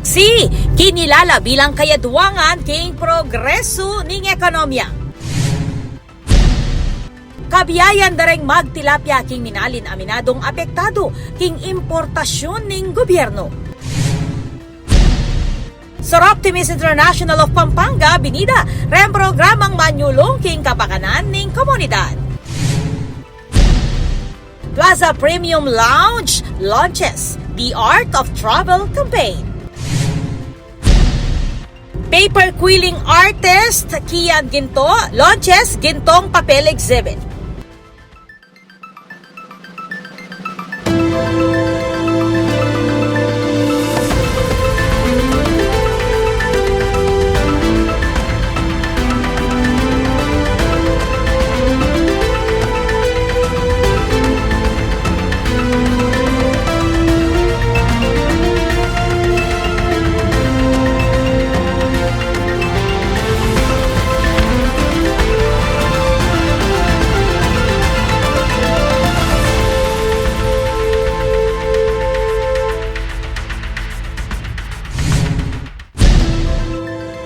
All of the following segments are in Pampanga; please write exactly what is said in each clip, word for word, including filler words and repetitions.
Si kinilala bilang kayaduangan king progresu ning ekonomiya. Kabiayan da reng magtilapia king Minalin a minadung apektadu king importasyun ning gobyernu. Soroptimis International of Pampanga binida reng programang manyulung king kapakanan ning komunidad. Plaza Premium Lounge launches The Art of Travel campaign. Paper quilling artist Kian Ginto launches Gintong Papel exhibit.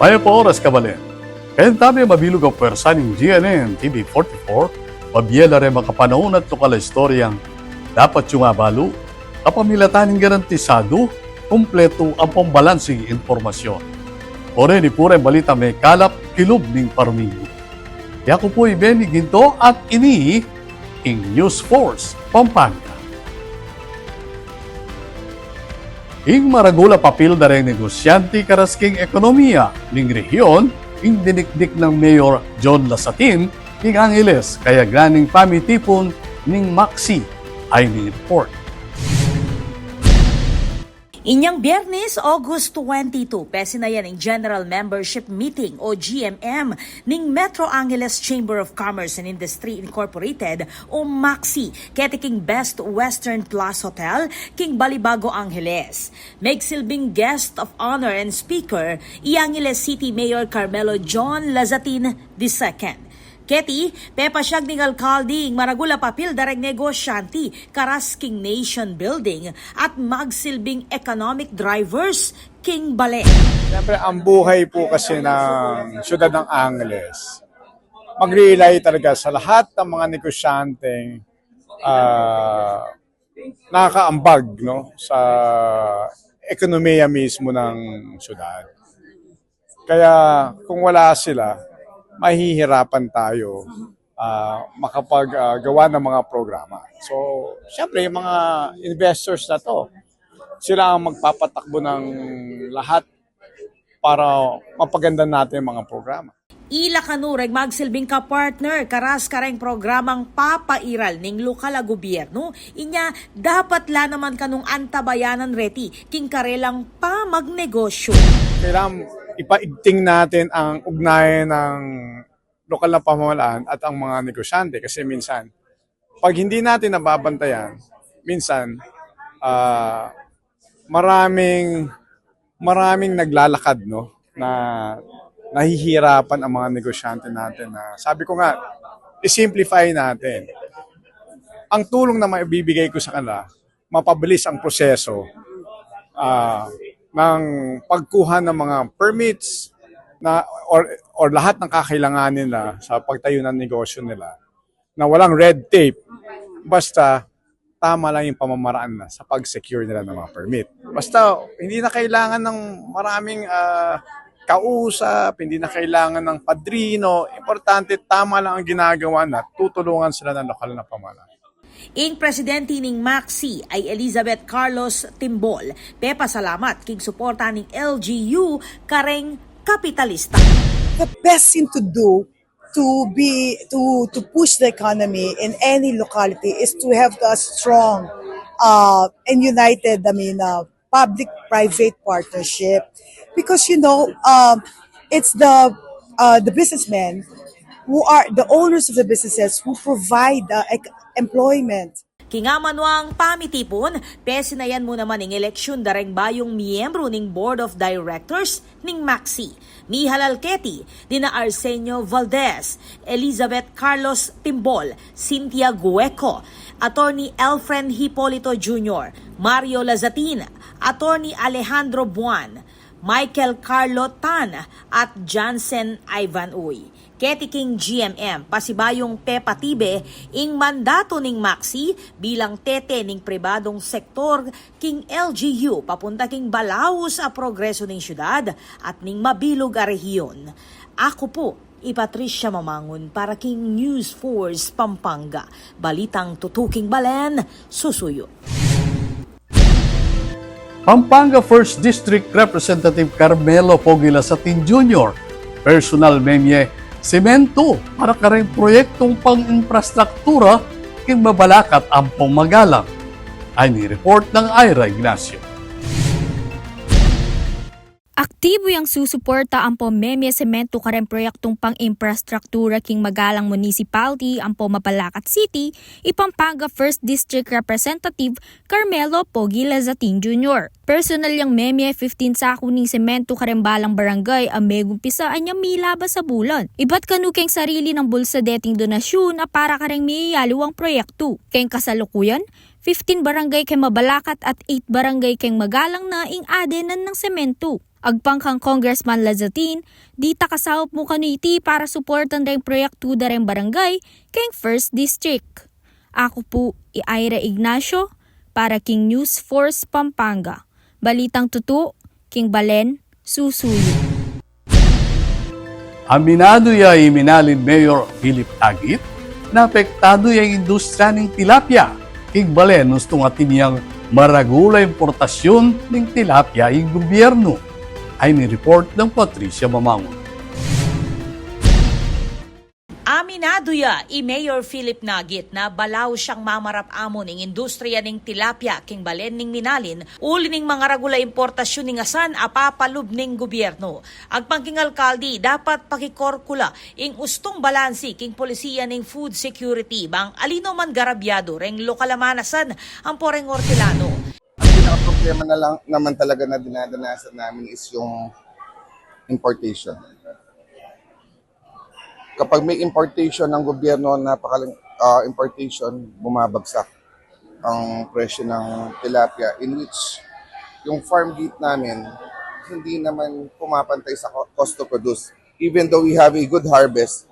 Mayap a oras, kabalen. Kayang tabi mabilug a puwersa ning G N N T V forty-four, mabie la reng makapanaun at lokal a istoryang dapat yung abalu, kapamilatan ning garantisadu, kumpletu ampong balansing impormasyon. O reni pu reng balita mekalap kilub ning paruminggu. Yaku pu i Benny Ginto at ini ing News Force Pampanga. Ing maragul a papil da reng negosyante karas king ekonomiya ning rehiyon, ing dinikdik nang Mayor John Lasatin king Angeles, kayabe ning pamitipun ning MACSI. Ay ning report. Inyang Biyernes, August twenty-two, pesinayan ing General Membership Meeting o G M M ning Metro Angeles Chamber of Commerce and Industry Incorporated o MACSI, keti king Best Western Plus Hotel king Balibago, Angeles. Megsilbing guest of honor and speaker i Angeles City Mayor Carmelo John Lazatin the second. Keti, pepasyag ning alkalde ing maragul a papil da reng negosyante karas king nation building at magsilbing economic drivers king bale. Siyempre, ang buhay po kasi ng siyudad ng Angeles, mag-rely talaga sa lahat ng mga negosyanteng, ah, nakakaambag, no, sa ekonomiya mismo ng siyudad. Kaya kung wala sila, mahihirapan tayo, ah, makapag, ah, gawa ng mga programa. So, siyempre, yung mga investors na 'to, sila ang magpapatakbo ng lahat para mapaganda natin yung mga programa. Ila kanu reng magsilbing kapartner karas kareng programang papairal ning lokal a gobyernu, inya dapat la naman kanung antabayanan reti king karelang pamagnegosyo. Kailangan ipaigting natin ang ugnayan ng lokal na pamahalaan at ang mga negosyante kasi minsan, 'pag hindi natin nababantayan, minsan, ah, maraming, maraming naglalakad, no, na nahihirapan ang mga negosyante natin na, sabi ko nga, i-simplify natin. Ang tulong na maibibigay ko sa kanila, mapabilis ang proseso, ah, ng pagkuha ng mga permits na, or, or lahat ng kakailanganin nila sa pagtayo ng negosyo nila na walang red tape. Basta tama lang yung pamamaraan na sa pag-secure nila ng mga permit. Basta hindi na kailangan ng maraming, ah, kausap, hindi na kailangan ng padrino. Importante, tama lang ang ginagawa na tutulungan sila ng lokal na pamahalaan. Ing presidente ning MACSI ay Elizabeth Carlos Timbol, pepasalamat king suporta ning L G U kareng kapitalista. The best thing to do to be, to, to push the economy in any locality is to have a strong, uh, and united, I mean, uh, public-private partnership, because, you know, um, it's the, uh, the businessmen who are the owners of the businesses who provide, uh, ec-, employment. King amanuang pamitipun, pesinayan mu naman ing eleksyun da reng bayung miyembru ning Board of Directors ning MACSI. Mihalal keti dina Arsenio Valdez, Elizabeth Carlos Timbol, Cynthia Gueco, Attorney Elfren Hipolito Junior, Mario Lazatin, Attorney Alejandro Buan, Michael Carlo Tan at Jansen Ivan Uy. Keti king G M M, pasibayung pepatibe ing mandatu ning maksi bilang tete ning pribadung sektor king L G U papunta king balaus a progreso ning syudad at ning mabilug a rehiyon. Aku pu i Patricia Mamangun para king News Force Pampanga. Balitang tutuking balen, susuyu. Pampanga First District Representative Carmelo Pogi Lazatin Junior, personal memye semento para kareng proyektung pang-imprastruktura king mabalakat ampong magalang. Ay ni report nang Ira Ignacio. Aktibu yang susuporta ampo memye semento kareng proyektung pang-imprastruktura king Magalang Municipality ampo Mabalacat City, i Pampanga First District Representative Carmelo Pogi Lazatin Junior. Personal yang memye fifteen saku ning semento kareng balang barangay a megumpisa anyang milabas a bulan. Ibat kanu keng sarili nang bulsa deting donasyun a para kareng miyayaliwang proyektu. Keng kasalukuyan, fifteen barangay keng Mabalacat at eight barangay keng Magalang na ing adenan nang semento. Agpang kang Congressman Lazatin, dita kasaup mu kanu iti para suportan deng proyektu da reng barangay keng First District. Aku pu i Ira Ignacio para king News Force Pampanga. Balitang tutu, king balen, susuyu. Aminadu ya i Minalin Mayor Philip Tagit na apektadu ya ing industriya ning tilapia king balen ustung atin yang maragul a importasyun ning tilapia ing gubyernu. Ay ni report nang Patricia Mamangun. Aminadu ya i Mayor Philip Nagit na balaus yang mamarap amu ning industriya ning tilapia king balen ning Minalin uli ning mangaragul a importasyun ning asan a papalub ning gubyernu. Agpang king alkalde, dapat pakikorkula ing ustung balansi king polisiya ning food security bang alino man garabyadu reng lokal a manasan ampo reng ortilano. Ang pinaka-problema na lang naman talaga na dinadanasan namin is yung importation. Kapag may importation ng gobyerno, napaka, ah, importation, bumabagsak ang presyo ng tilapia, in which yung farm gate namin, hindi naman pumapantay sa co-, cost to produce. Even though we have a good harvest,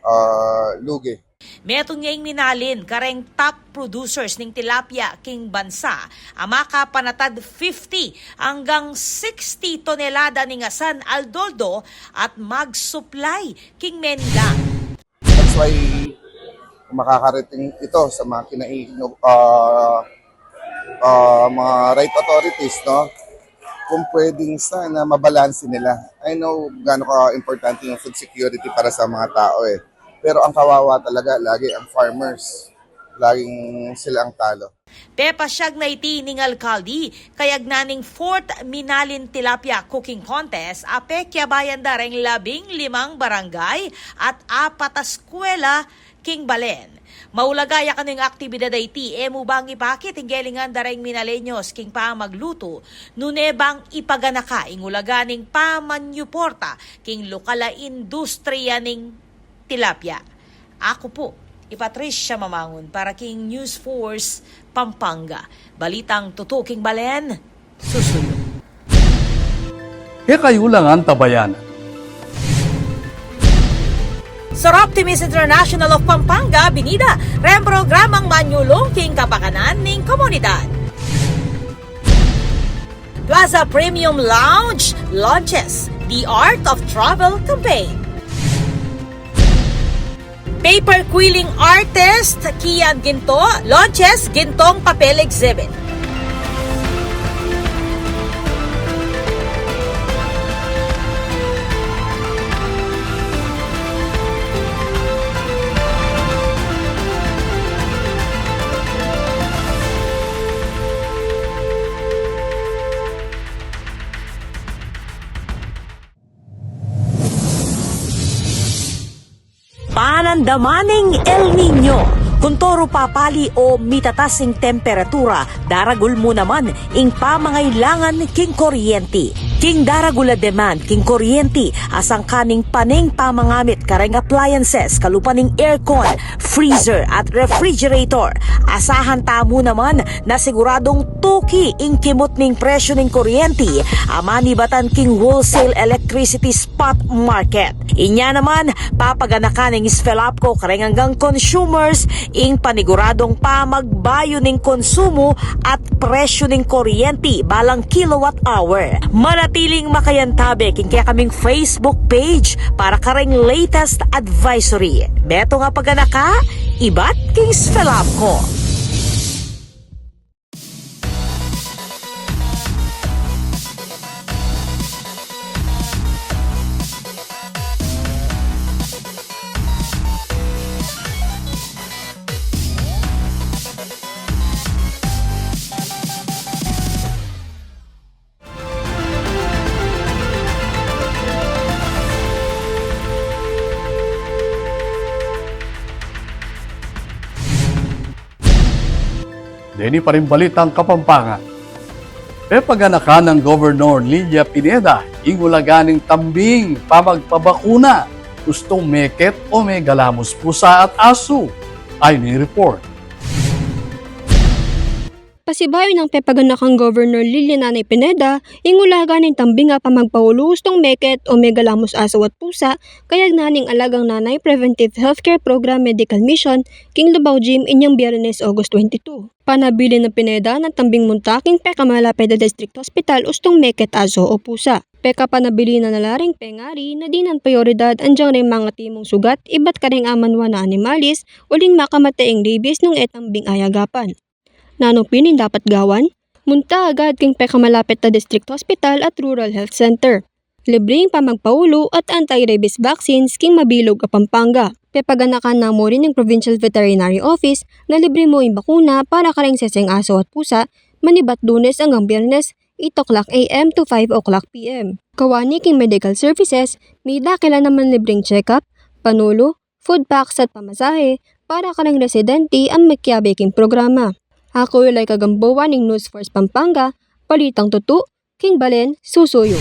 ah, lugi. Metung ya ing Minalin kareng top producers ning tilapia king bansa a makapanatad fifty anggang sixty tonelada ning asan aldo-aldo at mag-supply king Manila. That's why makakarating ito sa mga kinai-, ah, ah, mga right authorities, no? Kung pwedeng sana mabalanse nila. I know gaano ka-importante yung food security para sa mga tao, eh. Pero ang kawawa talaga, lagi ang farmers. Laging sila ang talo. Pepasyag na iti ning alkalde, kayagnan ning fourth Minalin Tilapia Cooking Contest a pekiabayan da reng labing limang barangay at apat a eskwela king balen. Maulaga ya kanu ing aktibidad a iti, e mu bang ipakit ing gelingan da reng Minaleños king pamaglutu, nune bang ipaganaka ing ulaga ning pamanyuporta king lokal a industriya ning tilapia. Aku pu i Patricia Mamangun para king News Force Pampanga. Balitang tutu king balen, susuyu. Kekayu lang antabayanan. Soroptimis International of Pampanga, binida reng programang manyulung king kapakanan ning komunidad. Plaza Premium Lounge launches The Art of Travel campaign. Paper quilling artist Kian Ginto launches Gintong Papel exhibit. Panandaman ning El Niño. Kuntoru papali o mitatas ing temperatura, daragul mu naman ing pamangailangan king kuryenti. King daragul a demand king kuryenti, a sangkan ning paneng pamangamit kareng appliances, kalupa ning aircon, freezer at refrigerator, asahan tamu naman na siguradung tuki ing kimut ning presyu ning kuryenti a manibatan king wholesale electricity spot market. Inya naman, papaganakan ning SFELAPCO kareng anggang consumers ing paniguradung pamagbayu ning konsumu at presyu ning kuryenti balang kilowatt hour. Manatiling makayantabe king kekaming Facebook page para kareng latest advisory. Metung a paganaka ibat king SFELAPCO. Deni pa ring balitang Kapampangan. Pepaganakan nang Governor Lilia Pineda ing ulaga ning tambing pamagpabakuna ustung meket o megalamus pusa at asu. Ayni ing report. Pasibayu nang pepaganakan Governor Lilia Nanay Pineda ing ulaga ning tambing a pamagpaulu ustung meket o megalamus asu at pusa, kayagnan ning Alagang Nanay Preventive Healthcare Program Medical Mission king Lubao Gym inyang Biyernes, August twenty-two. Panabilin nang Pineda nang tambing munta king pekamalapit a district hospital ustung meket asu o pusa. Pekapanabilin na la ring pengari na dinan prioridad anjang reng mangatimung sugat ibat kareng amanwa na animalis uling makamate ing rabies nung e tambing ayagapan. Nanu pin ing dapat gawan? Munta agad king pekamalapit a district hospital at rural health center. Libre ing pamagpaulu at anti-rabies vaccines king mabilug a Pampanga. Pepaganakan na mu rin ning Provincial Veterinary Office na libre mu ing bakuna para kareng seseng asu at pusa, manibat Lunes anggang Biyernes, eight o'clock A M to five o'clock P M. Kawani king medical services, midakilan naman libreng check-up, panulu, food packs at pamasahe para kareng residente a makiabe king programa. Aku ila i Kagamboa ning News Force Pampanga, balitang tutu, king balen susuyu.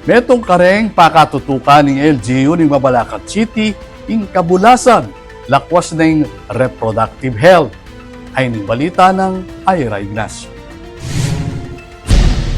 Metung kareng pakatutukan ning L G U ning Mabalacat City ing kabulasan, lakwas na ing reproductive health. Ayni ing balita nang Ira Ignacio.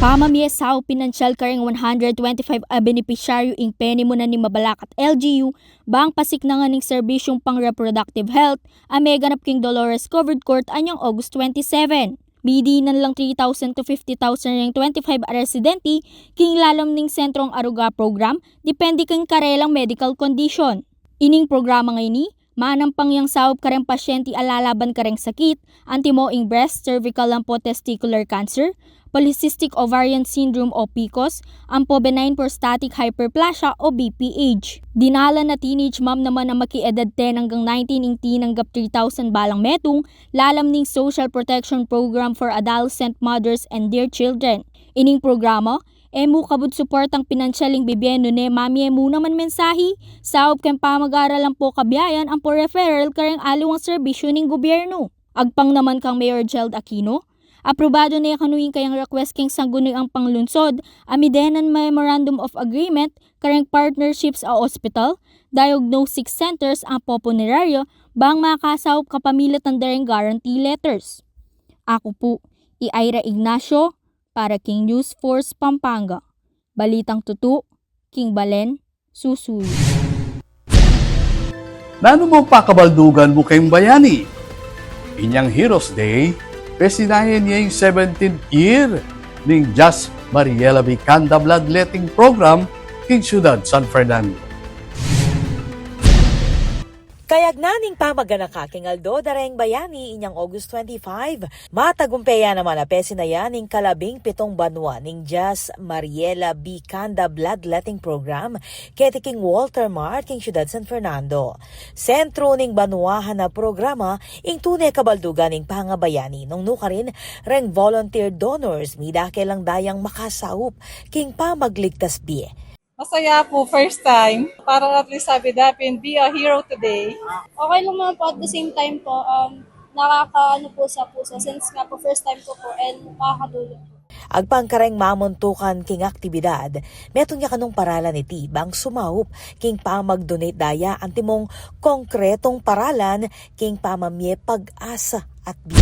Pamamie saup pinansyal kareng one hundred twenty-five a benepisyaryu ing penimunan ning Mabalacat L G U bang pasiknangan ning serbisyung pang-reproductive health a meganap king Dolores Covered Court anyang August twenty-seven. Midinan lang three thousand to fifty thousand reng twenty-five a residente king lalam ning Sentrong Aruga Program, depende king karelang medical condition. Ining programa ngeni, manampang yang saup kareng pasyente a lalaban kareng sakit, antimo ing breast, cervical ampo testicular cancer, polycystic ovarian syndrome o PCOS, ampo benign prostatic hyperplasia o B P H. Dinalan a teenage mom naman a maki-edad ten anggang nineteen ing tinanggap three thousand balang metung lalam ning Social Protection Program for Adolescent Mothers and Their Children. Ining programa, e mu kabud suportang pinansyal ing bibyenu ne mamie mu naman mensahi, saup keng pamag-aral ampo kabiayan ampo referral kareng aliwang serbisyu ning gubyernu. Agpang naman kang Mayor Gerald Aquino, aprobadu ne kanu ing kayang request keng sangguniang panglunsod a midenan Memorandum of Agreement kareng partnerships a ospital, diagnostic centers ampo puneraryo bang makasaup kapamilatan da reng guarantee letters. Aku pu i Ira Ignacio para king News Force Pampanga. Balitang tutu, king balen susuyu. Nanu mu pakabaldugan mu keng bayani? Inyang Heroes Day, pesinayan ya ing seventeenth year ning Jazz Mariela Vicanda Bloodletting Program king Syudad San Fernando. Kayagnan ning pamaganaka king Aldo da reng Bayani inyang August twenty-five, matagumpe ya naman a pesinayan ing kalabing pitung banua ning Jazz Mariela Vicanda Bloodletting Program keti king Walter Mart king Syudad San Fernando. Sentru ning banuahan a programa ing tune kabaldugan ning pangabayani nung nukarin reng volunteer donors, midakel lang dayang makasaup king pamagligtas bie. Masaya po, first time. Para at least sabi dapin, be a hero today. Okay lang naman po, at the same time po, um, nakakaano po sa puso since nga po first time ko po and makakatulong po. Agpang kareng mamuntukan king aktibidad, metung ya kanung paralan iti bang sumaup king pamag-donate da ya antimong konkretong paralan king pamamie pag-asa at bie.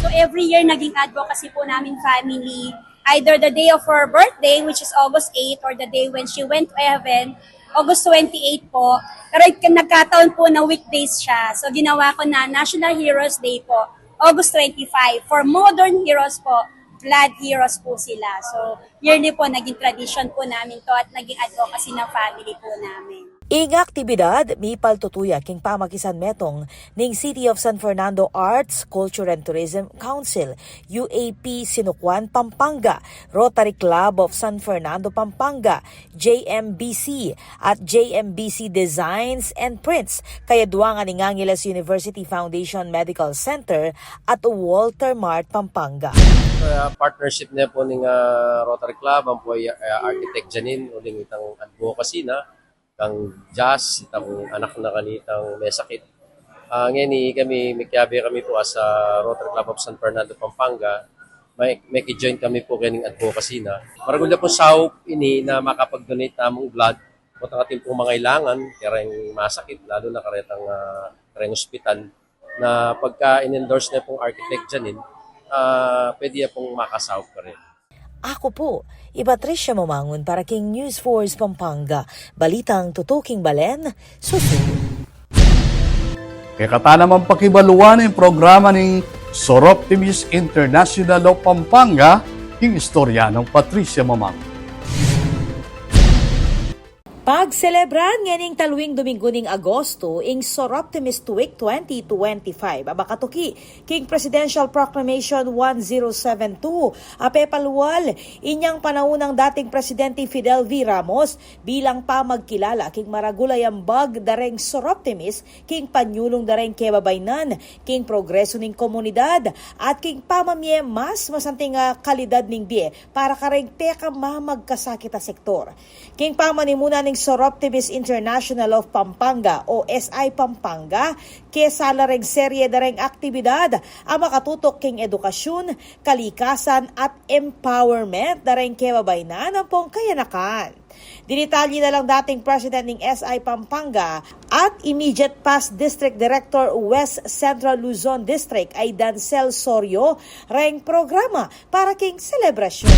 So every year naging advocacy po namin family, either the day of her birthday, which is August eight, or the day when she went to heaven, August twenty-eight po. Pero nagkataon po na weekdays siya. So ginawa ko na National Heroes Day po, August twenty-five. For modern heroes po, blood heroes po sila. So yearly po, naging tradition po namin to at naging advocacy ng family po namin. Ing aktibidad mipaltutuya king pamakisanmetung ning City of San Fernando Arts, Culture and Tourism Council, U A P Sinukuan, Pampanga, Rotary Club of San Fernando, Pampanga, J M B C, at J M B C Designs and Prints, kayaduangan ning Angeles University Foundation Medical Center at Walter Mart, Pampanga. Kaya partnership ne po ning ah, Rotary Club, ampo ay ah, architect Janine, uling itang advocacy na kang Jazz, itang anak na kanitang may sakit. Ah, ngeni kami, mikiabe kami po as a Rotary Club of San Fernando, Pampanga. May, miki-join kami po kening advocacy na. Maragul ya pung saup ini na makapag-donate tamung blood potang atin pung mangailangan, kareng masakit, lalo na karetang ah, kareng ospital, na pagka in-endorse ne pung architect Janine, ah, pwede ya pung makasaup karin. Aku pu i Patricia Mamangun para king News Force Pampanga. Balitang tutuking balen, susunod. Kekata namang pakibaluan ing programa ning Soroptimist International of Pampanga, ing istorya nang Patricia Mamangun. Pagselebran ngening taluing Dominggu ning Agosto ing Soroptimist Week twenty twenty-five a makatuki king Presidential Proclamation one zero seven two a pepalual inyang panaun nang dating Presidente Fidel V. Ramos bilang pamagkilala king maragul a ambag da reng Soroptimist king panyulung da reng kebabaynan king progreso ning komunidad at king pamamie mas masanting a kalidad ning bie para kareng pekamamagkasakit a sektor. King pamanimuna ning Soroptimist International of Pampanga o S I Pampanga, kesala reng serye da reng aktibidad a makatutuk king edukasyun, kalikasan at empowerment da reng kebabaynan ampong kayanakan. Dinitalye na lang dating President ning S I Pampanga at immediate past District Director West Central Luzon District ay Dancel Sorio reng programa para king selebrasyon.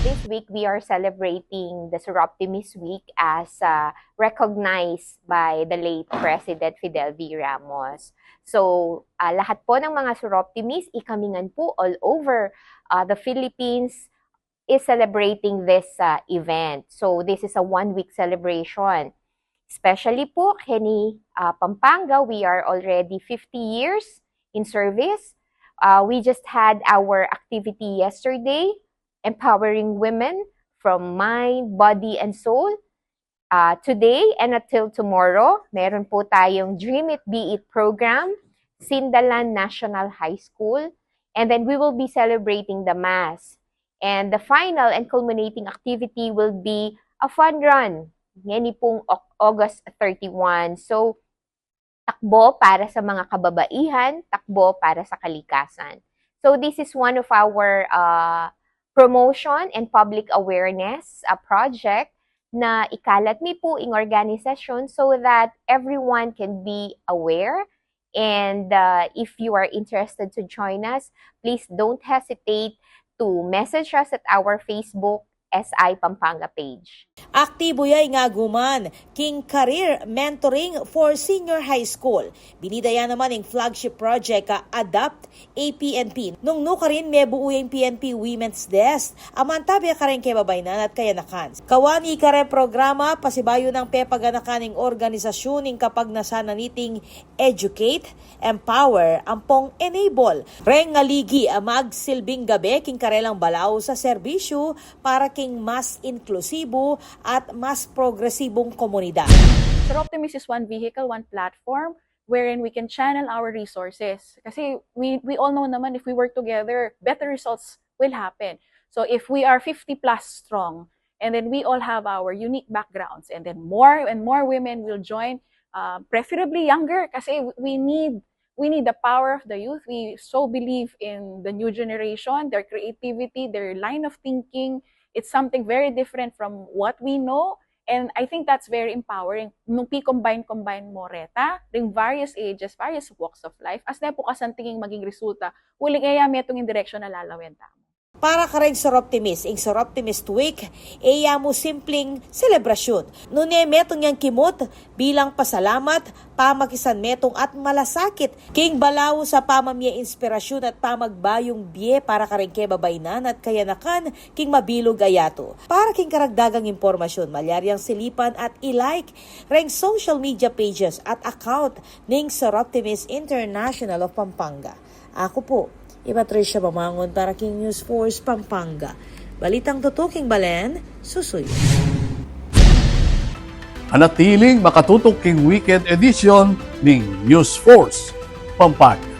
This week, we are celebrating the Soroptimist Week as uh, recognized by the late President Fidel V. Ramos. So, uh, lahat po ng mga Soroptimist, ikamingan po all over uh, the Philippines is celebrating this uh, event. So, this is a one-week celebration. Especially po, keni uh, Pampanga, we are already fifty years in service. Uh, we just had our activity yesterday, empowering women from mind, body, and soul. Uh, today and until tomorrow, meron po tayong Dream It, Be It program, Sindalan National High School. And then we will be celebrating the Mass. And the final and culminating activity will be a fun run. Ngeni pong Au- August thirty-one. So, takbo para sa mga kababaihan, takbo para sa kalikasan. So, this is one of our uh, promotion and public awareness uh, project na ikalat mi po ing organisasyon so that everyone can be aware. And uh, if you are interested to join us, please don't hesitate to message us at our Facebook S I Pampanga page. Aktibo ya ing aguman king Career Mentoring for Senior High School. Binida ya naman ing flagship project a Adapt A P N P. Nung nukarin mebuu ya ing P N P Women's Desk a mantabe kareng kebabaynan at kayanakan. Kawani kareng programa, pasibayu nang pepaganakan ning organisasyun ing kapagnasan na niting educate, empower, ampong enable reng aligi a magsilbing gabe king karelang balaus a serbisyu para king mas inklusibu at mas progresibung komunidad. Soroptimist is one vehicle, one platform wherein we can channel our resources. Kasi we, we all know naman if we work together, better results will happen. So if we are fifty plus strong, and then we all have our unique backgrounds, and then more and more women will join, uh, preferably younger, kasi we need we need the power of the youth. We so believe in the new generation, their creativity, their line of thinking. It's something very different from what we know. And I think that's very empowering. Nung pi-combine-combine mo reta, ring various ages, various walks of life, as ne pu kasanting ing maging resulta, uling e ya metung ing direksyon a lalawen tamu. Para kareng Soroptimist, ing Soroptimist Week, e ya mu simpling selebrasyun. Nune metung yang kimut bilang pasalamat, pamakisanmetung at malasakit king balaus a pamamie inspirasyun at pamagbayung bie para kareng kebabainan at kayanakan king mabilug a yatu. Para king karagdagang impormasyun, malyari yang silipan at i-like reng social media pages at account ning Soroptimist International of Pampanga. Aku pu, i Patricia Mamangun para king News Force Pampanga. Balitang tutuking balen, susuyu. Manatiling makatutuk king weekend edition ning News Force Pampanga.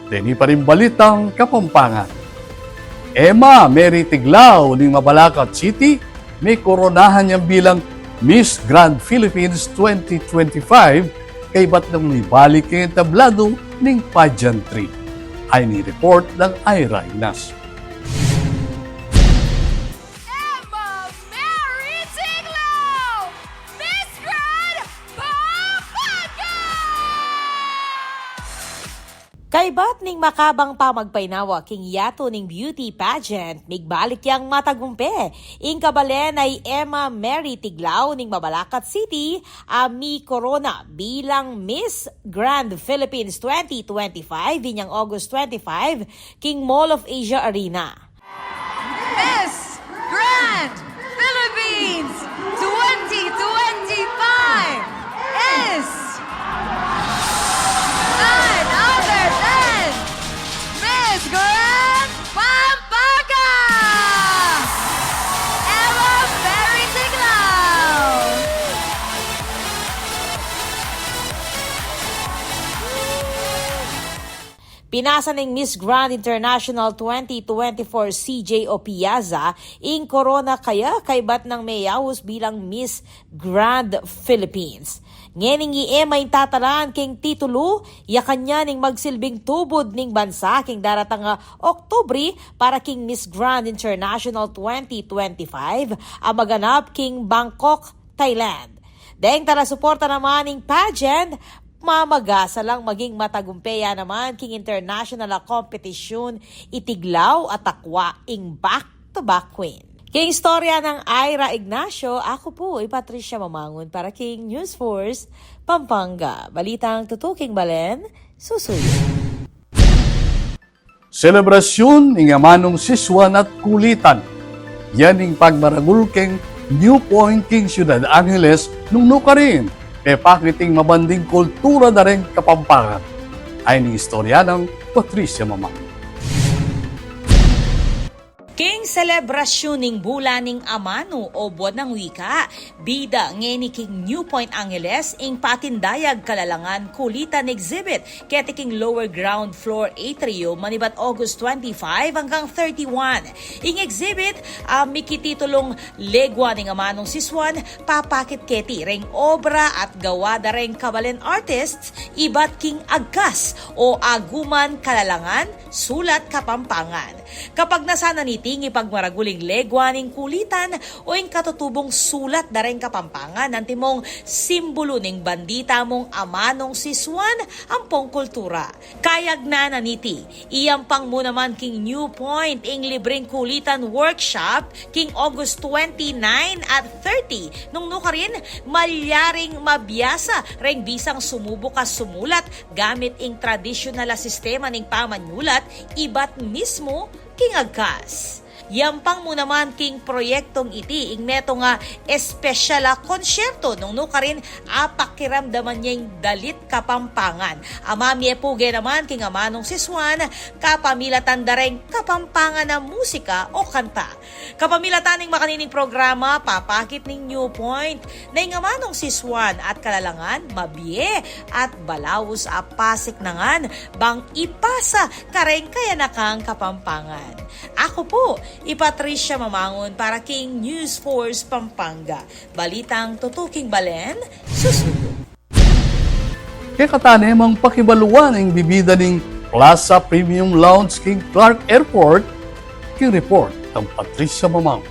Deni pa ring balitang Kapampangan. Emma Mary Tiglao ning Mabalacat City, mikoronahan yang bilang Miss Grand Philippines twenty twenty-five, kaybat nang mibalik keng entablado ning pageantry. Ini ing report nang Ira Ignacio. Emma Mary Tiglao, Miss Grand Pampanga! Kaybat ning makabang pamagpainawa king yatu ning beauty pageant, migbalik yang matagumpe ing kabalen a i Emma Mary Tiglao ning Mabalacat City a mikorona bilang Miss Grand Philippines twenty twenty-five inyang August twenty-five king Mall of Asia Arena. Miss Grand Philippines twenty twenty-five is none other than Miss Grand Pampanga, Emma Mary Tiglao. Pinasa ning Miss Grand International twenty twenty-four C J O Piazza ing korona kaya kaybat nang meyaus bilang Miss Grand Philippines. Ngening i Emma ing tatalan king titulu, ya kanyan ing magsilbing tubud ning bansa king daratang a Oktubre para king Miss Grand International twenty twenty-five a maganap king Bangkok, Thailand. Deng talasuporta naman ning pageant, mamagasa lang maging matagumpe ya naman king international a kompetisyun iti Glaw a takwa ing Back to Back Queen. King istorya nang Ira Ignacio, aku pu i Patricia Mamangun para king News Force Pampanga. Balitang tutuking balen, susuyu. Selebrasyun ning amanung sisuan at kulitan. Yan ing pagmaragul keng New Point king Ciudad Angeles nung nukarin, pepakit ing mabanding kultura da reng Kapampangan. Ay ning istorya nang Patricia Mamang. King selebrasyun ning bulan ning amanu o buwan ng wika, bida ngeni king New Point Angeles ing patindayag kalalangan kulitan exhibit keti king lower ground floor atrium manibat August twenty-five hanggang thirty-one. Ing exhibit a mikititulung Legua ning Amanung Sisuan, papakit keti reng obra at gawa da reng kabalen artists ibat king agkas o aguman kalalangan sulat Kapampangan. Kapagnasan na niti ing ipagmaragul ing legua ning kulitan o ing katutubung sulat da reng Kapampangan, antimong simbulu ning bandita mung amanung sisuan ampong kultura. Kayagnan na niti, iyampang mu naman king New Point ing libreng kulitan workshop king August twenty-nine at thirty, nung nukarin malyaring mabiasa reng bisang sumubuk a sumulat gamit ing tradisyunal a sistema ning pamanyulat ibat mismu king agkas. Yampang mu naman king proyektong iti ing metung a espesyal a konsyerto nung nukarin apakiramdaman ya ing dalit Kapampangan. A mamie puge naman king amanung sisuan kapamilatan da reng Kapampangan a musika o kanta. Kapamilatan ning makanining programa, papakit ning New Point na ing amanung sisuan at kalalangan mabie at balaus a pasiknangan bang ipasa kareng kayanakang Kapampangan. Aku pu i Patricia Mamangun para king News Force Pampanga. Balitang tutuking balen, susuyu. Kekatamu nang pakibaluan ing bibida ning Plaza Premium Lounge king Clark Airport, king report nang Patricia Mamang.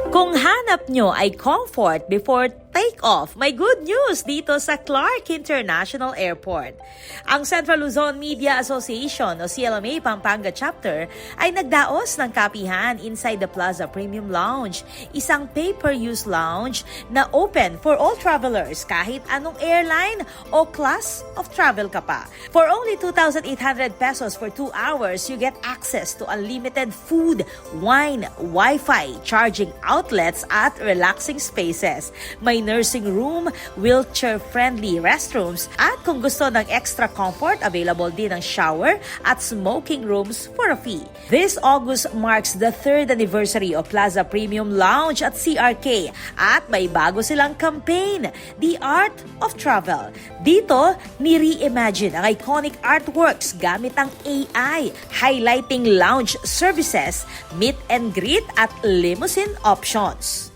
Kung hanap nyo ay comfort before take off, may good news dito sa Clark International Airport. Ang Central Luzon Media Association o C L M A Pampanga Chapter ay nagdaos ng kapihan inside the Plaza Premium Lounge, isang pay-per-use lounge na open for all travelers kahit anong airline o class of travel ka pa. For only two thousand eight hundred pesos for two hours, you get access to unlimited food, wine, Wi-Fi, charging outlets at relaxing spaces. May nursing room, wheelchair-friendly restrooms, at kung gusto ng extra comfort, available din ang shower at smoking rooms for a fee. This August marks the third anniversary of Plaza Premium Lounge at C R K at may bago silang campaign, The Art of Travel. Dito, ni-reimagine ang iconic artworks gamit ang A I, highlighting lounge services, meet and greet at limousine options.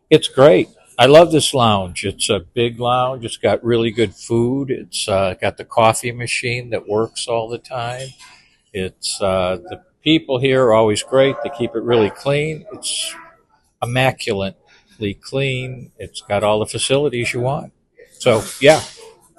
It's great. I love this lounge. It's a big lounge. It's got really good food. It's uh, got the coffee machine that works all the time. It's uh, the people here are always great. They keep it really clean. It's immaculately clean. It's got all the facilities you want. So, yeah,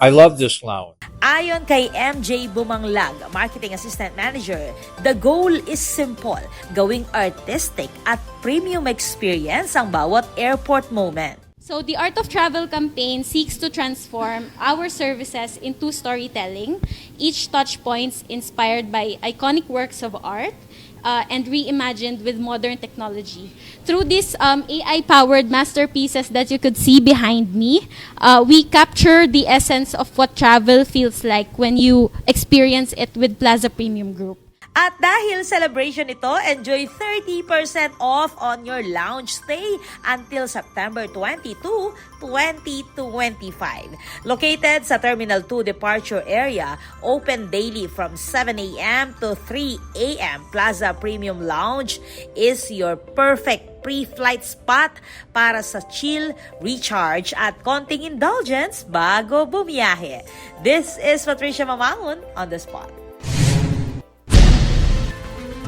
I love this lounge. Ayon kay M J Bumanglag, Marketing Assistant Manager, the goal is simple, gawing artistic at premium experience ang bawat airport moment. So, the Art of Travel campaign seeks to transform our services into storytelling, each touch points inspired by iconic works of art, uh, and reimagined with modern technology. Through these um, A I-powered masterpieces that you could see behind me, uh, we capture the essence of what travel feels like when you experience it with Plaza Premium Group. At dahil celebration ito, enjoy thirty percent off on your lounge stay until September twenty-two, twenty twenty-five. Located sa Terminal two departure area, open daily from seven a m to three a m. Plaza Premium Lounge is your perfect pre-flight spot para sa chill, recharge at konting indulgence bago bumiyahe. This is Patricia Mamangun on the spot.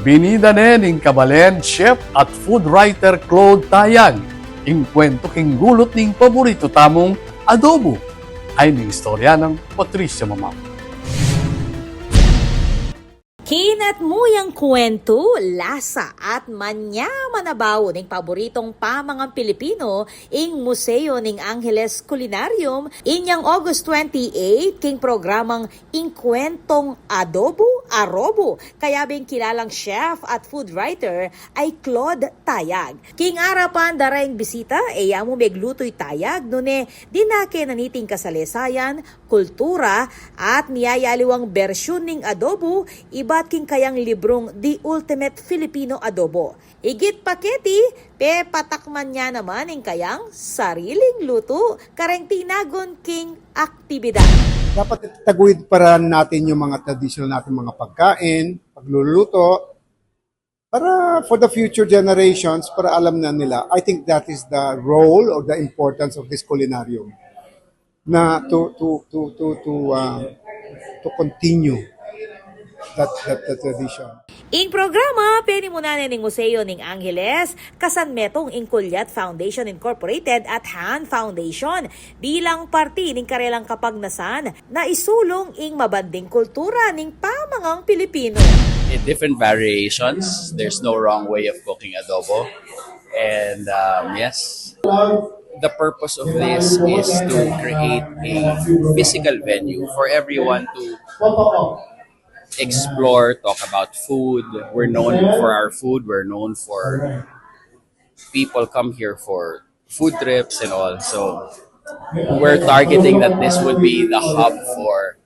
Binida ne ning kabalen chef at food writer Claude Tayag ing kwentu king gulut ning paboritu tamung adobo. Ay ning istorya nang Patricia Mamangun. Kinatmu yang kwentu, lasa at manyaman a baon ning paboritong pamangan Pilipino ing Museo ning Angeles Culinarium inyang August twenty-eight king programang Ing Kwentong Adobo, Arobo, kayabe ing kilalang chef at food writer a i Claude Tayag. King arapan da reng bisita, e ya mu meglutu i Tayag, nune dinake na niting kasalesayan, kultura, at miyayaliwang bersyun ning adobo ibat king kayang librung The Ultimate Filipino Adobo. Igit pa keti, pepatakman ya naman ing kayang sariling lutu kareng tinagun king aktibidad. Dapat itaguyod pa rin natin yung mga tradisyonal natin mga pagkain, pagluluto, para for the future generations, para alam na nila. I think that is the role or the importance of this culinarium. Na to to to to to uh, to continue that, that that tradition. Ing programa penimunan ne ning Museo ning Angeles, kasan metung ing Kulyat Foundation Incorporated at Han Foundation bilang parti ning karelang kapagnasan na isulung ing mabanding kultura ning pamangang Pilipino. In different variations, there's no wrong way of cooking adobo. And um, yes, the purpose of this is to create a physical venue for everyone to explore, talk about food. We're known for our food. We're known for people come here for food trips and all. So we're targeting that this would be the hub for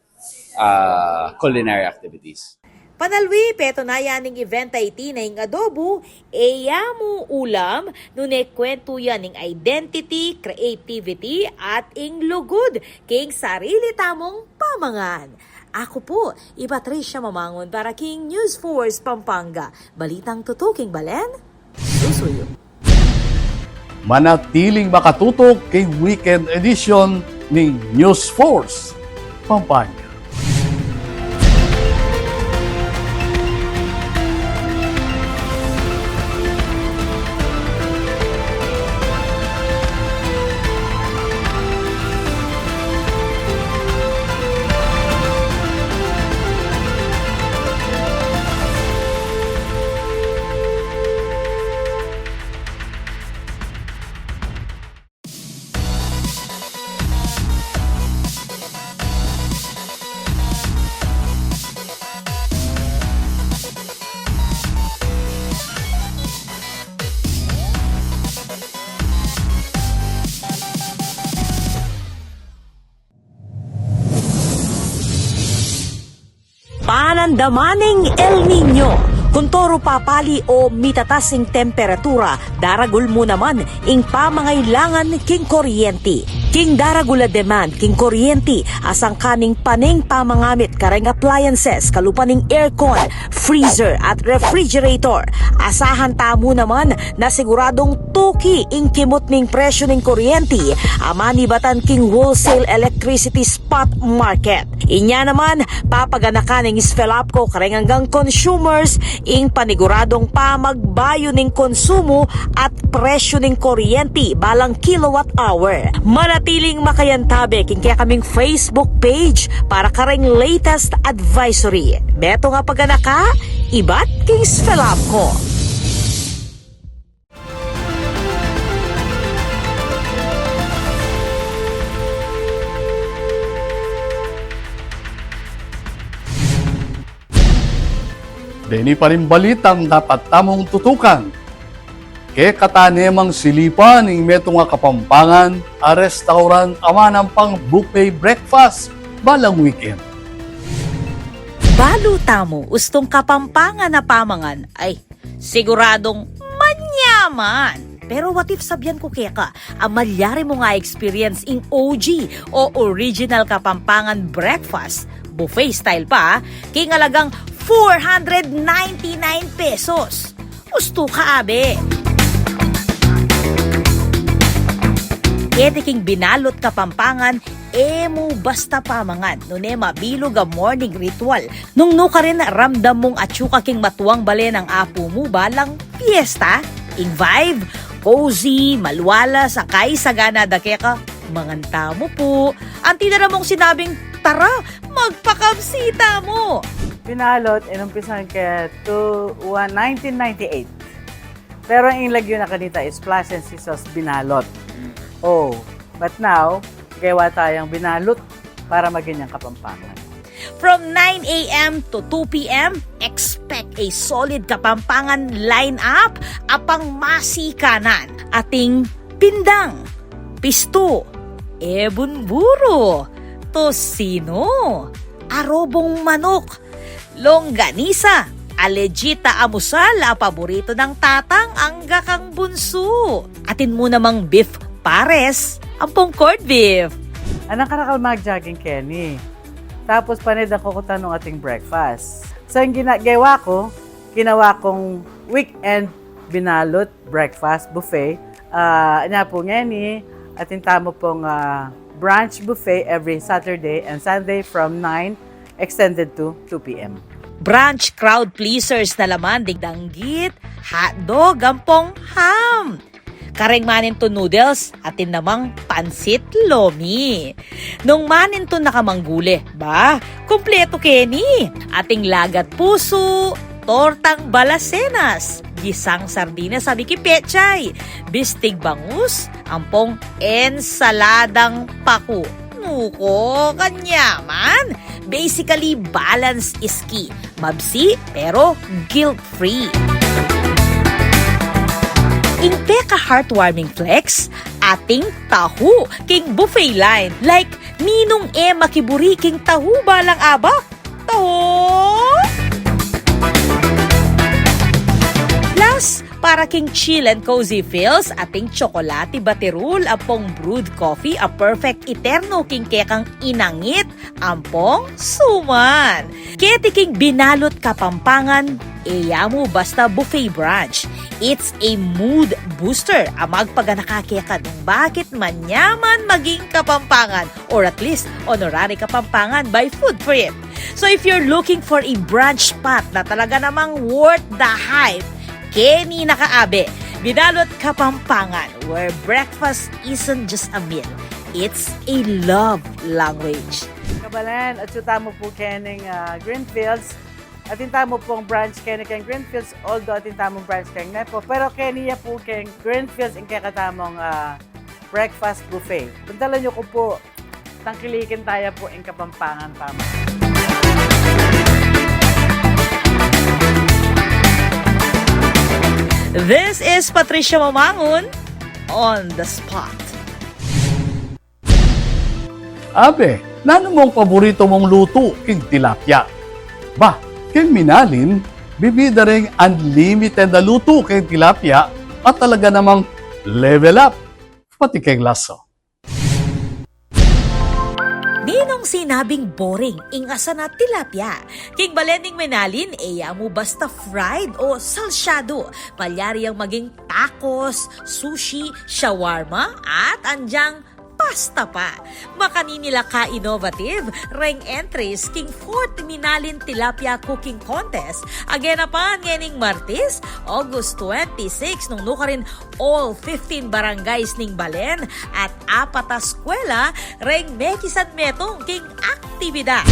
uh, culinary activities. Panalwi, peto na ya ning event a iti na ing adobo, e ya mu ulam, nune kwentu ya ning identity, creativity, at ing lugud king sarili tamung pamangan. Aku pu, i Patricia Mamangun para king News Force Pampanga. Balitang tutuking balen, susuyu. Manatiling makatutok king weekend edition ning News Force Pampanga. Panandaman ning El Niño. Kun toro papali o mitatas ing temperatura, daragul mu naman ing pamangailangan king kuryenti. King daragul a demand king kuryenti, asangkan ning pane ing pamangamit kareng appliances kalupa ning aircon, freezer at refrigerator. Asahan tamu naman na siguradung tuki ing kimut ning presyu ning kuryenti a manibatan king wholesale electricity spot market. Inya naman, papaganakan ning SFELAPCO kareng anggang consumers ing paniguradung pamagbayu ning konsumu at presyu ning kuryenti balang kilowatt hour. Manatiling makayantabe king kekaming Facebook page para kareng latest advisory. Metung a paganaka, ibat king SFELAPCO. Deni pa ring balitang dapat tamung tutukan. Kekata ne mang silipan ning metung a Kapampangan a restaurant a manampan buffet breakfast balang weekend. Balu tamu ustung Kapampangan a pamangan, ay, siguradung manyaman. Pero what if sabian ku keka, a malyari mung a-experience ing O G o original Kapampangan breakfast, buffet style pa, king alagang four hundred ninety-nine pesos. Ustu ka, abe! Keti king binalut Kapampangan, e mu basta pamangan, nune mabilug a morning ritual. Nung nukarin ramdam mung atyu ka king matuang bale nang apu mu balang fiesta, ing vibe, cozy, malwalas, a kaisa gana da keka, mangan tamu pu. Anti na da mung sinabing, "Tara, magpakabsi tamu!" Binalot, inumpisan ke to, one, nineteen ninety-eight. Pero ang lagyu na kanita is Splash and Sizzles Binalot. Oh, but now, gewa tayang binalot para maging ang Kapampangan. From nine a m to two p m, expect a solid Kapampangan lineup, a pangmasikanan. Ating pindang, pistu, ebun buro, tosino, arobong manok, longganisa, a legit a amusal a paboritu nang tatang angga kang bunsu. Atin mu namang beef pares, ampong corned beef. Anang karakal mag-jogging, Kenny. Tapos pane da kukutan nung ating breakfast. So, ang gina-, gewa ku, ginawa kung weekend binalot breakfast buffet. Ah, anya pu ngeni, atin tamu pung, ah, brunch buffet every Saturday and Sunday from nine extended to two p m. Brunch crowd pleasers na naman ding danggit, hotdog, ampong ham. Kareng manintun noodles, atin namang pansit lomi. Nung manintun na ka mang gule, ba, kumpletu keni. Ating lagat pusu, tortang balasenas, gisang sardinas a miki pechay, bistig bangus, ampong ensaladang paku. Nuko, kanyaman! Basically, balance is key. Mabsi, pero guilt-free. Ing peka-heartwarming flex, ating tahu king buffet line. Like, ninung e makiburi king tahu balang abak? Tahu! Plus, para king chill and cozy feels, ating tsokolate baterul ampong brewed coffee a perfect iterno king kekang inangit ampong suman. Keti king binalot Kapampangan, e ya mu basta buffet brunch. It's a mood booster a magpaganaka keka nung bakit manyaman maging Kapampangan, or at least honorary Kapampangan by Food Trip. So if you're looking for a brunch spot na talaga namang worth the hype, keni na ka, abe. Binalot Kapampangan, where breakfast isn't just a meal, it's a love language. Kabalen, atyu tamu pu keng, ah, Greenfields. Atin tamu pung brunch keni keng Greenfields, although atin tamung brunch keng Nepo. Pero keni ya pu keng Greenfields ing kekatamung, ah, breakfast buffet. Puntalan yu ku pu. Tangkilikin taya pu ing Kapampangan, tama. This is Patricia Mamangun on the spot. Abe, nanu mung paboritu mung lutu king tilapia? Ba, keng Minalin, bibida reng unlimited a lutu king tilapia at talaga namang level up pati keng lasa. Ninung sinabing boring ing asan a tilapia? King balen ning Minalin, e ya mu basta fried o salsyadu. Malyari yang maging tacos, sushi, shawarma, at anyang pasta pa. Makanini la ka-innovative reng entries king fourth Minalin Tilapia Cooking Contest a genapan ngening Martes, August twenty-six, nung nukarin all fifteen barangays ning balen at apat a eskwela reng mekisan metung king aktibidad.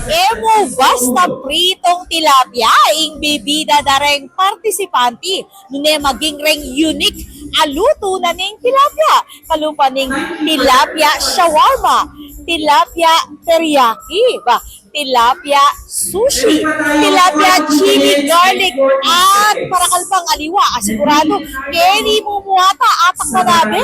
E mu basta pritong tilapia ing bibida da reng partisipante, nune maging reng unique a lutu na ning tilapia. Kalupa ning tilapia shawarma, tilapia teriyaki, ba, tilapia sushi, tilapia, chili, garlic, at parakal pang aliwa. Asigurado, keni mu mu ata atak na nabe.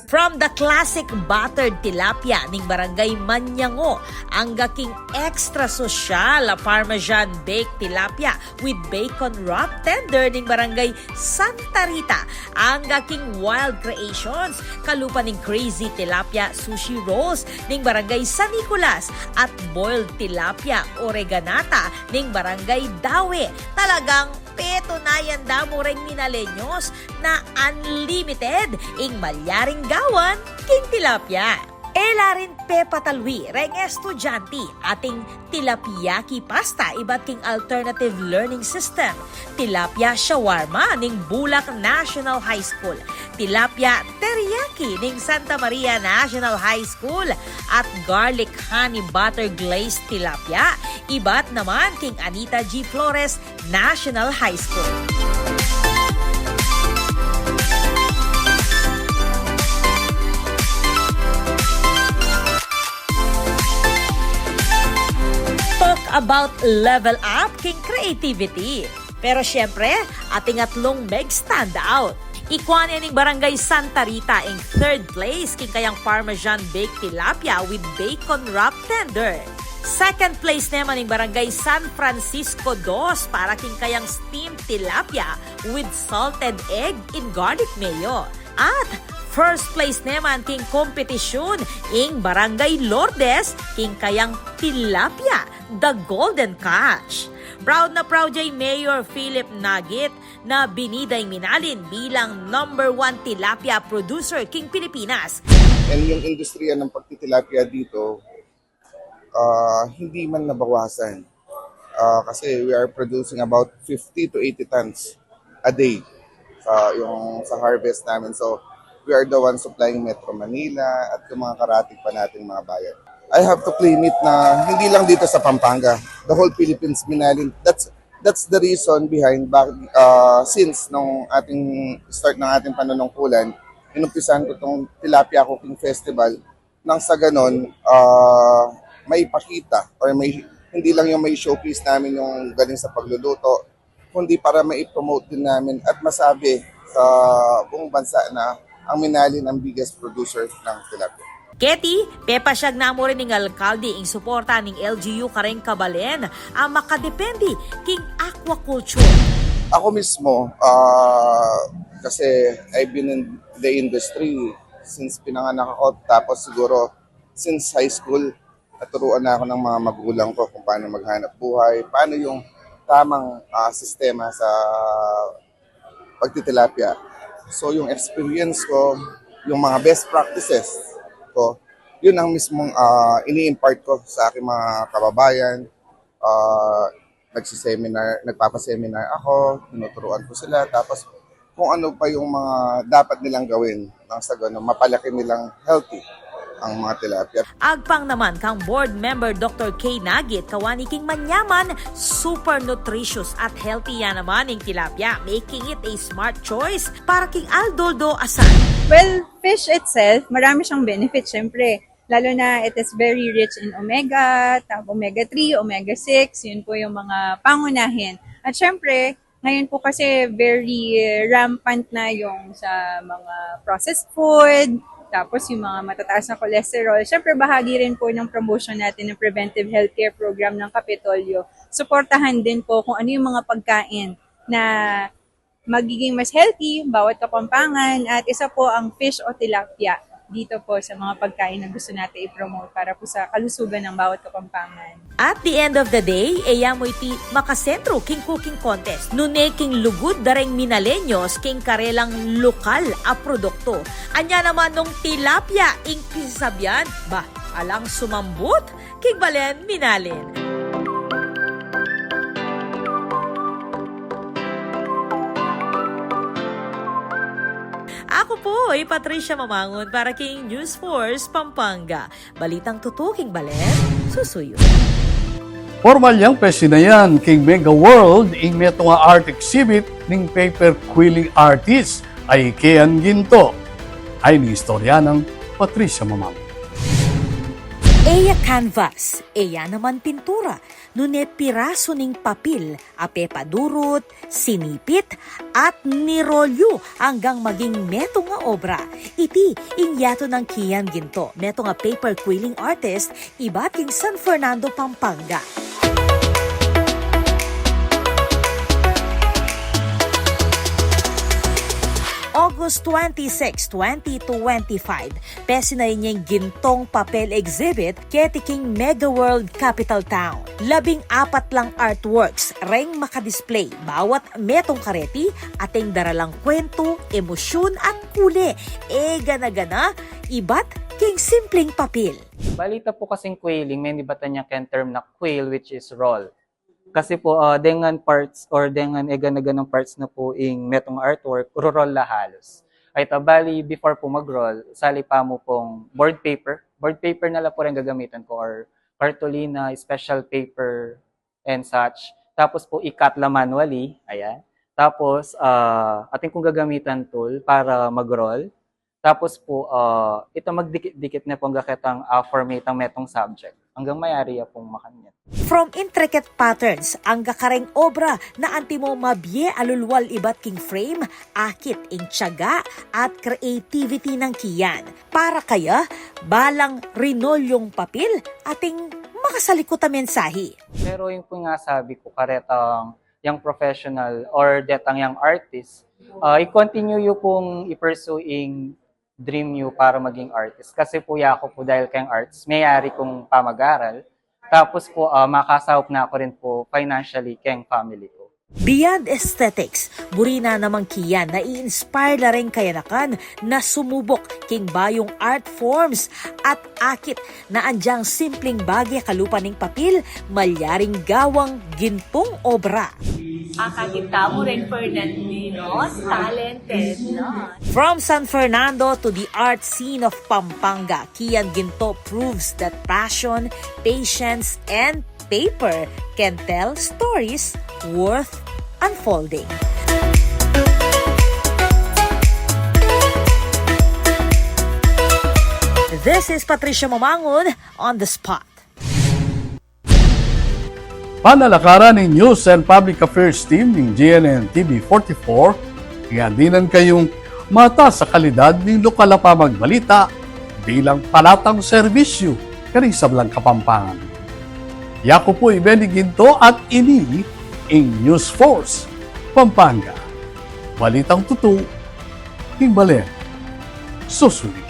From the classic buttered tilapia ning Barangay Mañango, angga king extra sosyal a Parmesan baked tilapia with bacon wrap tender ning Barangay Santa Rita, angga king wild creations, kalupa ning crazy tilapia sushi rolls ning Barangay San Nicolas at boiled tilapia oreganata ning Barangay Dawe. Talagang petunayan da mu reng Minaleños na unlimited ing malyaring gawan king tilapia. E la rin pepatalwi reng estudyante ating tilapia ki pasta ibat king alternative learning system, tilapia shawarma ning Bulak National High School, tilapia teriyaki ning Santa Maria National High School, at garlic honey butter glazed tilapia ibat naman king Anita G. Flores National High School. Talk about level up king creativity. Pero siyempre, ating atlung meg-stand out. Ikua ne ning Barangay Santa Rita ing third place king kayang Parmesan baked tilapia with bacon wrap tender. Second place naman ning Barangay San Francisco dos para king kayang steamed tilapia with salted egg in garlic mayo. At first place naman king kompetisyun ing Barangay Lourdes king kayang tilapia, the golden catch. Proud na proud ya i Mayor Philip Nagit na binida ing Minalin bilang number one tilapia producer king Pilipinas. And yung industriya ng pagtitilapia dito, ah, hindi man nabawasan. Ah, kasi we are producing about fifty to eighty tons a day sa, yung sa harvest namin. So, we are the ones supplying Metro Manila at yung mga karatig pa nating mga bayan. I have to claim it na hindi lang dito sa Pampanga, the whole Philippines, Minalin. That's that's the reason behind bak-, ah, since nung ating start ng ating panunungkulan, inumpisahan ko tong Tilapia Cooking Festival nang sa ganon, ah, maipakita or may, hindi lang yung may showcase namin yung galing sa pagluluto, kundi para mai-promote din namin at masabi sa buong bansa na ang Minalin ang biggest producer ng tilapia. Keti, pepasyag na mu rin ning alkalde ing suporta ning L G U kareng kabalen a makadepende king aquaculture. Ako mismo, ah, kasi I've been in the industry since pinanganak ako, tapos siguro since high school, naturuan na ako ng mga magulang ko kung paano maghanap buhay, paano yung tamang, ah, sistema sa pagtitilapia. So, yung experience ko, yung mga best practices ko, yun ang mismong, ah, ini-impart ko sa aking mga kababayan. Ah, nagsiseminar, nagpapaseminar ako, tinuturuan ko sila, tapos kung ano pa yung mga dapat nilang gawin nang sa ganun, mapalaki nilang healthy ang mga tilapia. Agpang naman kang Board Member Doctor K Nagit, kawani king manyaman, super nutritious at healthy ya naman ing tilapia, making it a smart choice para king aldoldo asan. Well, fish itself, marami siyang benefits, syempre. Lalo na it is very rich in omega, tap-, omega three, omega six, yun po yung mga pangunahin. At syempre, ngayon po kasi very rampant na yung sa mga processed food, tapos yung mga matataas na cholesterol. Syempre, bahagi rin po ng promotion natin ng preventive healthcare program ng Kapitolyo. Suportahan din po kung ano yung mga pagkain na magiging mas healthy bawat Kapampangan, at isa po ang fish o tilapia dito po sa mga pagkain na gusto natin i-promote para po sa kalusugan ng bawat Kapampangan. At the end of the day, e ya mu iti makasentro king cooking contest, nune king lugud da reng Minaleños king karelang lokal a produkto. Anya naman nung tilapia ing pisasabian, ba, alang sumambut king balen Minalin. Aku pu i Patricia Mamangun para king News Force Pampanga. Balitang tutu king balen, susuyu. Pormal yang pesinayan king Mega World ing metung a art exhibit ning paper quilling artist a i Kean Ginto. Ay ning istorya nang Patricia Mamangun. E ya canvas, e ya naman pintura, nune pirasu ning papil a pepadurut, sinipit, at nirolyu anggang maging metung a obra. Iti ing yatu nang Kian Ginto, metung a paper quilling artist, ibat king San Fernando, Pampanga. August twenty-six, twenty twenty-five, pesinan ya ing Gintong Papel Exhibit keti king Mega World Capital Town. Labing apat lang artworks reng makadisplay, bawat metung kareti ating daralang kwentu, emosyun at kule. E gana-gana, ibat king simpleng papil. Bali, ita pu kasing quilling, menibatan ya keng term na quill, which is roll. Kasi po, ah, dengan parts or dengan e gana-ganang parts na po ing metung artwork, ro-roll la halos. Ay ta, bali, before po mag-roll, sali pa mu pong board paper. Board paper na la po rin gagamitan ko, or cartolina, special paper, and such. Tapos po, i-cut la manually, ayan. Tapos, ah, atin kung gagamitan tool para mag-roll. Tapos po, ah, ita magdikit-dikit ne po angga ketang, ah, formatang metung subject. Anggang mayari ya pong makanyan. From intricate patterns angga kareng obra na antimo mabie a lulwal ibat king frame, akit ing tiyaga at creativity nang Kian. Para kaya, balang rinolyung papil ating makasalikut a mensahe. Pero yung po nga sabi ko, karetang young professional or detang young artist, ah, i-continue yu pong i-pursue ing dream yu para maging artist. Kasi po, yaku po dahil keng arts, mayari kung pamag-aral. Tapos po, ah, makasaup na ku rin po financially keng family ko. Beyond aesthetics, buri na namang Kian, nai-inspire la ring kayanakan na sumubuk king bayung art forms at akit na agyang simpleng bage kalupa ning papil, malyaring gawang gintong obra. Akakit tamu ring Fernandinos, talented, no? From San Fernando to the art scene of Pampanga, Kian Ginto proves that passion, patience, and paper can tell stories worth unfolding. This is Patricia Mamangun on the spot. Panalakaran ning News and Public Affairs Team ning G N N T V forty-four, ing dinan kayung matas a kalidad ning lokal a pamagbalita bilang palatang serbisyu karing sablang Kapampangan. Yaku pu i Benny Ginto at ini ing News Force Pampanga. Balitang tutu, ing balen susulitan.